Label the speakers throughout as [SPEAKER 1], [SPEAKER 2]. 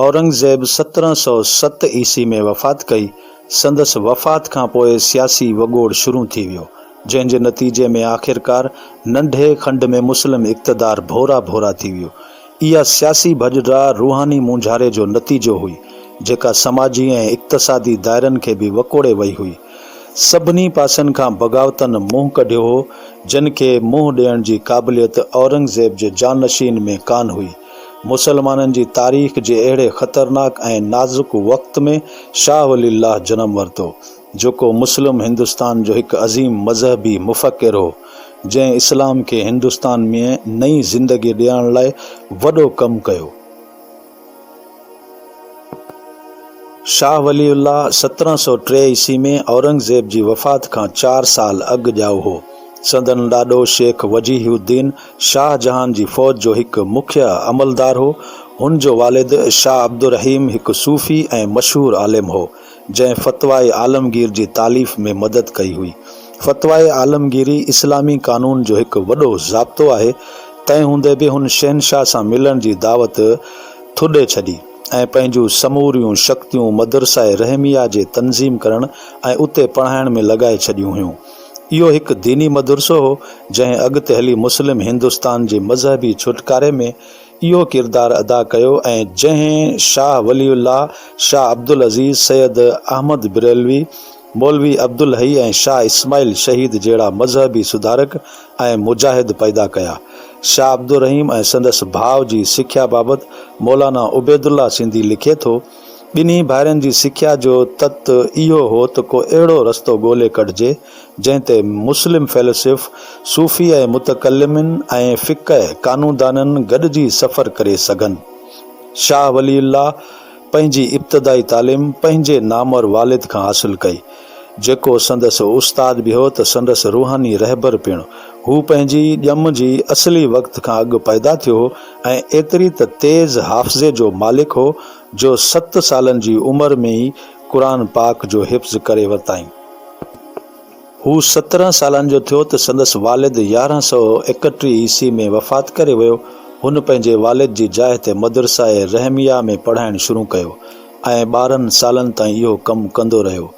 [SPEAKER 1] اورنگزيب 1707 عيسوي ۾ وفات ڪئي. سندس وفات کان پوء سياسي وڳوڙ شروع ٿي ويو، جنهن جي نتيجي ۾ آخرڪار ننڍي کنڊ ۾ مسلم اقتدار ڀورا ڀورا ٿي ويو. اها سياسي ڀڄ ڊاهه روحاني مونجهاري جو نتيجو هئي، جيڪا سماجي ۽ اقتصادي دائرن کي به وڪوڙي وئي هئي. سڀني پاسن کان بغاوتن منهن ڪڍيو هو، جن کي منهن ڏيڻ جي قابليت اورنگزيب جي جانشين ۾ ڪانه هئي. مسلمانن جي تاريخ جي اهڙي خطرناڪ ۽ نازڪ وقت ۾ شاهه ولي الله جنم ورتو، جيڪو مسلم هندستان جو هڪ عظيم مذهبي مفڪر هو، جنهن اسلام کي هندستان ۾ نئين زندگي ڏيارڻ لاء وڏو ڪم ڪيو. شاهه ولي الله 1703 عيسوي ۾ اورنگزيب جي وفات کان چار سال اڳ ڄائو هو. سندن ڏاڏو شيخ وجيهه الدين شاهه جهان جي فوج جو هڪ مکيه عملدار هو. هن جو والد شاهه عبدالرحيم هڪ صوفي ۽ مشهور عالم هو، جنهن فتويٰ عالمگير جي تاليف ۾ مدد ڪئي هئي. فتويٰ عالمگيري اسلامي قانون جو هڪ وڏو ضابطو آهي، تنهن هوندي به هن شهنشاهه سان ملڻ جي دعوت ٿڏي ڇڏي ۽ پنهنجون سموريون شڪتيون مدرسه رحميه جي تنظيم ڪرڻ ۽ اتي پڙهائڻ ۾ لڳائي ڇڏيون هيون. اهو هڪ ديني مدرسو هو، جنهن اڳتي هلي مسلم هندستان جي مذهبي ڇوٽڪاري ۾ اهو ڪردار ادا ڪيو ۽ جنهن شاهه ولي الله، شاهه عبدالعزيز، سيد احمد بريلوي، مولوي عبدالحئي ۽ شاهه اسماعيل شهيد جهڙا مذهبي سڌارڪ ۽ مجاهد پيدا ڪيا. شاهه عبدالرحيم ۽ سندس ڀاء جي سکيا بابت مولانا عبيدالله سنڌي لکي ٿو، ٻنهي ڀائرن جي سکيا جو تت اهو هو ته ڪو اهڙو رستو ڳولي ڪڍجي، جنهن تي مسلم فيلسوف، صوفي ۽ متڪلمين ۽ فقه قانوندانن گڏجي سفر ڪري سگهن. شاهه ولي الله پنهنجي ابتدائي تعليم پنهنجي نامور والد کان حاصل ڪئي، جيڪو سندس استاد به هو ته سندس روحاني رهبر پڻ. هو پنهنجي ڄم جي اصلي وقت کان اڳ پيدا ٿيو هو ۽ ايتري ته تيز حافظي جو مالڪ هو جو ست سالن جي عمر ۾ ئي قرآن پاڪ جو حفظ ڪري ورتائين. هو 17 سالن جو ٿيو ته سندس والد 1131 عيسوي ۾ وفات ڪري ويو. هن پنهنجي والد جي جاء تي مدرسه رحميه ۾ پڙهائڻ شروع ڪيو ۽ 12 سالن تائين اهو ڪم ڪندو رهيو.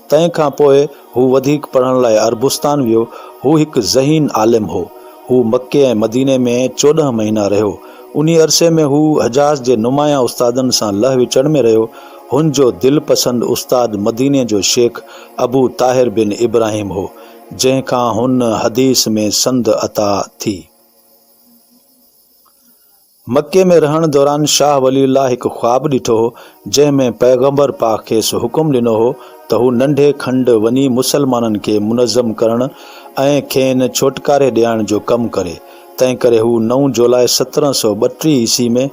[SPEAKER 1] تنهن کان پوء هو وڌيڪ پڙهڻ لاء عربستان ويو. هو هڪ ذهين عالم هو. هو مڪي ۽ مديني ۾ 14 مهينا رهيو. انهي عرصي ۾ هو حجاز جي نمايان استادن سان لهه وچڙ ۾ رهيو. هن جو دلپسند استاد مديني جو شيخ ابو طاهر بن ابراهيم هو، جنهن کان هن حديث ۾ سند عطا ٿي. مڪي ۾ رهڻ دوران شاهه ولي الله هڪ خواب ڏٺو هو، جنهن ۾ پيغمبر پاڪ کيس حڪم ڏنو هو ته هو ننڍي کنڊ وڃي مسلمانن کي منظم ڪرڻ ۽ کين ڇوٽڪاري ڏيارڻ جو ڪم ڪري. تنهنڪري هو نو جولاء 1732 عيسوي ۾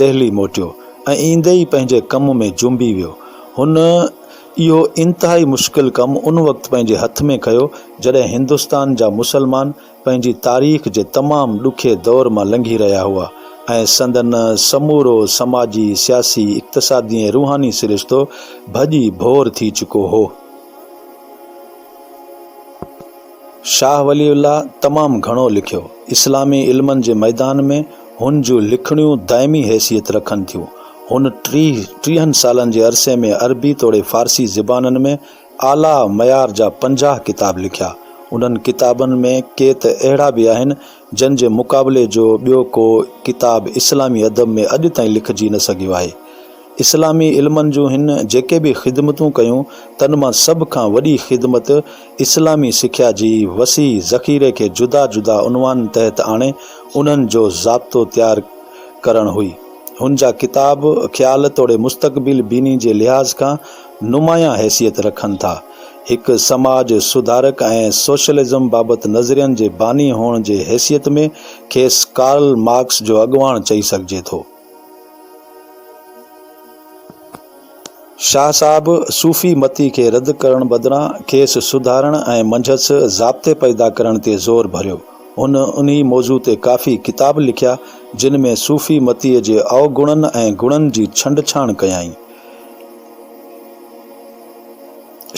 [SPEAKER 1] دهلي موٽيو ۽ ايندي ئي پنهنجي ڪم ۾ جنبي ويو. هن اهو انتهائي مشڪل ڪم ان وقت پنهنجي هٿ ۾ کنيو، جڏهن هندستان جا مسلمان پنهنجي تاريخ جي تمام ڏکي دور مان لنگهي رهيا هئا ۽ سندن سمورو سماجي، سياسي، اقتصادي ۽ روحاني سرشتو ڀڄي ڀور ٿي چڪو هو. شاهه ولي الله تمام گهڻو لکيو. اسلامي علمن جي ميدان ۾ هن جون لکڻيون دائمي حيثيت رکن ٿيون. هن ٽيهن سالن جي عرصي ۾ عربي توڙي فارسي زبانن ۾ اعليٰ معيار جا 50 ڪتاب لکيا. انهن ڪتابن ۾ ڪي ته اهڙا به آهن، جن جي مقابلي جو ٻيو ڪو ڪتاب اسلامي ادب ۾ اڄ تائين لکجي نه سگهيو آهي. اسلامي علمن جون هن جيڪي به خدمتون ڪيون، تن مان سڀ کان وڏي خدمت اسلامي سکيا جي وسيع ذخيري کي جدا جدا عنوانن تحت آڻي انهن جو ضابطو تيار ڪرڻ هئي. هن جا ڪتاب خيال توڙي مستقبل بيني جي لحاظ کان نمايان حيثيت رکن ٿا. هڪ سماج سڌارڪ ۽ سوشلزم بابت نظرين جي باني هئڻ جي حيثيت ۾ کيس ڪارل مارڪس جو اڳواڻ چئي سگهجي ٿو. شاهه صاحب صوفي متي کي رد ڪرڻ بدران کيس سڌارڻ ۽ منجهس ضابطي پيدا ڪرڻ تي زور ڀريو. هن انهي موضوع تي ڪافي ڪتاب لکيا، جن ۾ صوفي متي جي اوگڻن ۽ گڻن جي ڇنڊڇاڻ ڪيائين.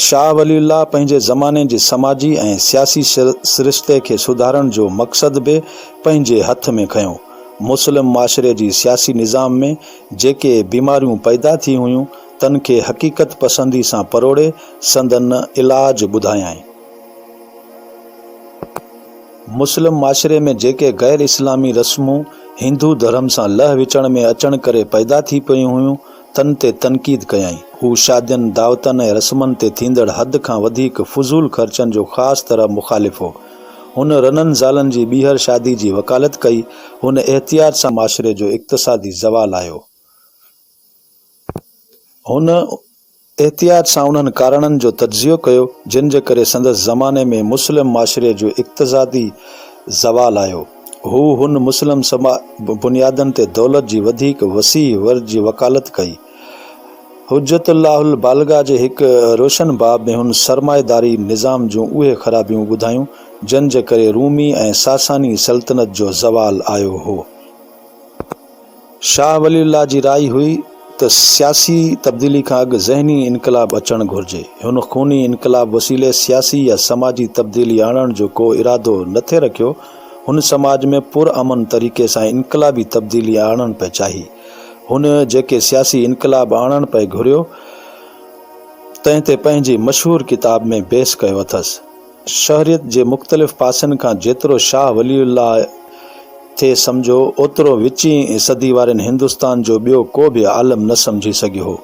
[SPEAKER 1] شاهه ولي الله پنهنجي زماني جي سماجي ۽ سياسي سرشتي کي سڌارڻ جو مقصد به پنهنجي هٿ ۾ کنيو. مسلم معاشري جي سياسي نظام ۾ جيڪي بيماريون پيدا ٿي هيون، تن کي حقيقت پسندي سان پروڙي سندن علاج ٻڌايائين. مسلم معاشري ۾ جيڪي غير اسلامي رسمون هندو ڌرم سان لهه وچڙ ۾ اچڻ ڪري پيدا ٿي پيون هيون، تن تي تنقيد ڪيائين. هو شادين، دعوتن ۽ رسمن تي ٿيندڙ حد کان وڌيڪ فضول خرچن جو خاص طرح مخالف هو. هن رنن زالن جي ٻيهر شادي جي وڪالت ڪئي. هن احتياط سان معاشري جو اقتصادي زوال آيو. هن احتياط سان انهن ڪارڻن جو تجزيو ڪيو، جن جي ڪري سندس زماني ۾ مسلم معاشري جو اقتصادي زوال آيو. هو هن مسلم بنيادن تي دولت جي وڌيڪ وسيع ورج جي وڪالت ڪئي. حجة الله البالغه جي هڪ روشن باب ۾ هن سرمائيداري نظام جون اهي خرابيون ٻڌايون، جن جي ڪري رومي ۽ ساساني سلطنت جو زوال آيو هو. شاهه ولي الله جي راء هئي ته سياسي تبديلي کان اڳ ذهني انقلاب اچڻ گهرجي. هن خوني انقلاب وسيلي سياسي يا سماجي تبديلي آڻڻ جو ڪو ارادو نه ٿي رکيو. هن سماج ۾ پرامن طريقي سان انقلابي تبديلي آڻڻ پئي چاهي. هن جيڪي سياسي انقلاب آڻڻ پئي گهريو، تنهن تي پنهنجي مشهور ڪتاب ۾ بحث ڪيو اٿس. شهريت جي مختلف پاسن کان جيترو شاهه ولي الله ٿي سمجهيو، اوترو وچين صدي وارين هندستان جو ٻيو ڪو به عالم نه سمجهي سگهيو هو.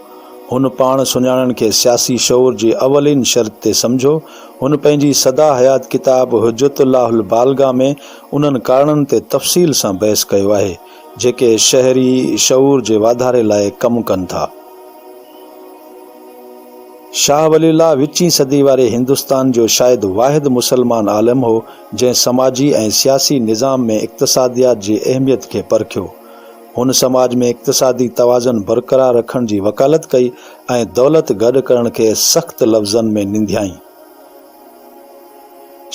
[SPEAKER 1] هن پاڻ سڃاڻڻ کي سياسي شعور جي اولين شرط تي سمجهيو. هن پنهنجي سدا حيات ڪتاب حجت الله البالغه ۾ انهن ڪارڻن تي تفصيل سان بحث ڪيو آهي، جيڪي شهري شعور جي واڌاري لاء ڪم ڪن ٿا. شاهه ولي الله وچين صدي واري هندستان جو شايد واحد مسلمان عالم هو، جنهن سماجي ۽ سياسي نظام ۾ اقتصاديات جي اهميت کي پرکيو. هن سماج ۾ اقتصادي توازن برقرار رکڻ جي وڪالت ڪئي ۽ دولت گڏ ڪرڻ کي سخت لفظن ۾ ننديائين.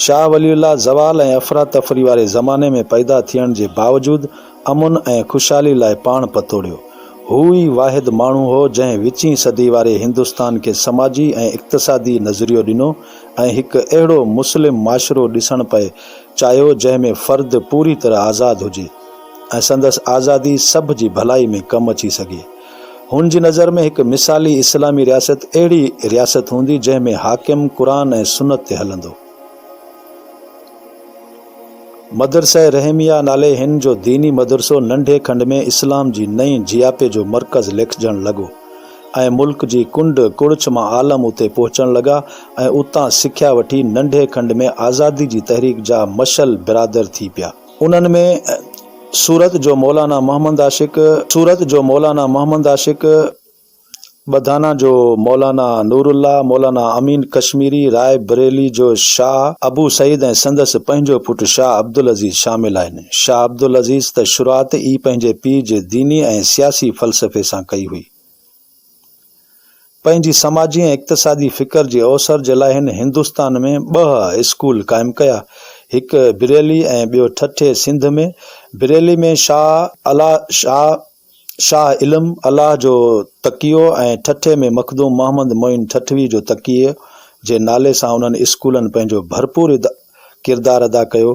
[SPEAKER 1] شاهه ولي الله زوال ۽ افراتفري واري زماني ۾ پيدا ٿيڻ جي باوجود امن ۽ خوشحالي لاء پاڻ پتوڙيو. هو ئي واحد ماڻهو هو جنهن وچين صدي واري هندستان کي سماجي ۽ اقتصادي نظريو ڏنو ۽ هڪ اهڙو مسلم معاشرو ڏسڻ پئي چاهيو جنهن ۾ فرد پوري طرح آزاد هجي ۽ سندس آزادي سڀ جي ڀلائي ۾ ڪم اچي سگهي. هن جي نظر ۾ هڪ مثالي اسلامي رياست اهڙي رياست هوندي جنهن ۾ حاڪم قرآن ۽ سنت تي هلندو. مدرسه رحيميه نالي هن جو ديني مدرسو ننڍي کنڊ ۾ اسلام جي نئين جياپي جو مرڪز ليکجڻ لڳو ۽ ملڪ جي ڪنڊ ڪڙڇ مان عالم اتي پهچڻ لڳا ۽ اتان سکيا وٺي ننڍي کنڊ ۾ آزادي جي تحريڪ جا مشعل برادر ٿي پيا. انهن ۾ سورت جو مولانا محمد عاشق، سورت جو مولانا محمد عاشق، ٻڌانا جو مولانا نور الله، مولانا امين ڪشميري، راء بريلي جو شاهه ابو سعيد ۽ سندس پنهنجو پٽ شاهه عبدالعزيز شامل آهن. شاهه عبدالعزيز ته شروعات ئي پنهنجي پيء جي ديني ۽ سياسي فلسفي سان ڪئي هئي. پنهنجي سماجي ۽ اقتصادي فڪر جي اوسر جي لاء هن هندستان ۾ ٻه اسڪول قائم ڪيا، هڪ بريلي ۽ ٻيو ٺٽي سنڌ ۾. بريلي ۾ شاهه الله شاهه شاهه علم الله جو تڪيو ۽ ٺٽي ۾ مخدوم محمد معين ٺٽوي جو تڪيي جي نالي سان انهن اسڪولن پنهنجو ڀرپور ڪردار ادا ڪيو.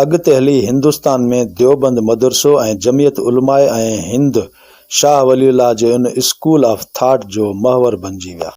[SPEAKER 1] اڳتي هلي هندستان ۾ ديوبند مدرسو ۽ جمعيت علماء ۽ هند شاهه ولي الله جي ان اسڪول آف ٿاٽ جو محور بنجي ويا.